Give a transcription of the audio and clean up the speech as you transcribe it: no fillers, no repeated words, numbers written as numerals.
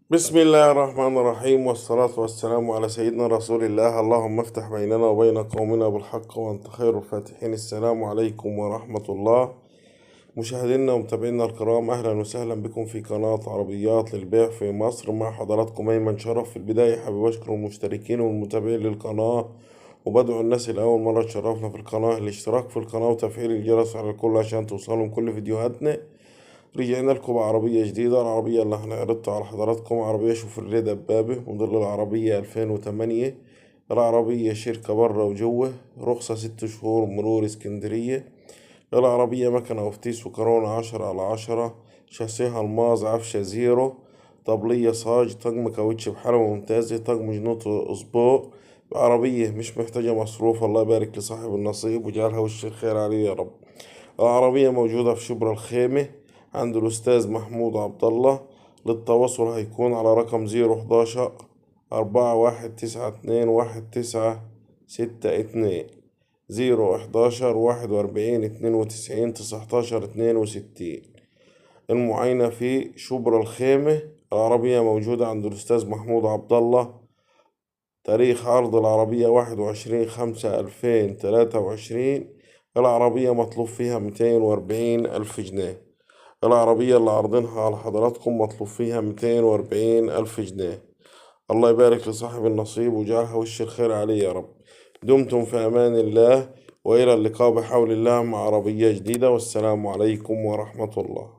بسم الله الرحمن الرحيم، والصلاة والسلام على سيدنا رسول الله. اللهم افتح بيننا وبين قومنا بالحق وأنت خير الفاتحين. السلام عليكم ورحمة الله. مشاهدينا ومتابعينا الكرام، أهلا وسهلا بكم في قناة عربيات للبيع في مصر. مع حضراتكم أيمن شرف. في البداية حابب أشكر المشتركين والمتابعين للقناة، وبدعو الناس اللي أول مرة تشرفنا في القناة الاشتراك في القناة وتفعيل الجرس على الكل عشان توصلهم كل فيديوهاتنا. رجعنا لكم بعربية جديدة. العربية اللي هنعرضها على حضراتكم عربية شوفرليه دبابة، موديل العربية 2008. العربية شركة برا وجوه، رخصة 6 شهور، مرور اسكندرية. العربية مكنة وفتيس وكرونة 10 على 10، شاسيها الماظ، عفشة زيرو، طبلية صاج، طقم كاوتش بحالة ممتازة، طقم جنوط أسبوع. عربية مش محتاجة مصروف. الله يبارك لصاحب النصيب وجعلها وش الخير عليه يا رب. العربية موجودة في شبرا الخيمة عند الأستاذ محمود عبد الله. للتواصل هيكون على رقم 011 4192 1962، 011 41 92 19 62. المعاينة في شبرا الخيمة. العربية موجودة عند الأستاذ محمود عبد الله. تاريخ عرض العربية 21/5/2023. العربية مطلوب فيها 240,000 جنيه. العربية اللي عارضينها على حضراتكم مطلوب فيها 240,000 جنيه. الله يبارك لصاحب النصيب وجعلها وش الخير عليه يا رب. دمتم في أمان الله، وإلى اللقاء بحول الله مع عربية جديدة، والسلام عليكم ورحمة الله.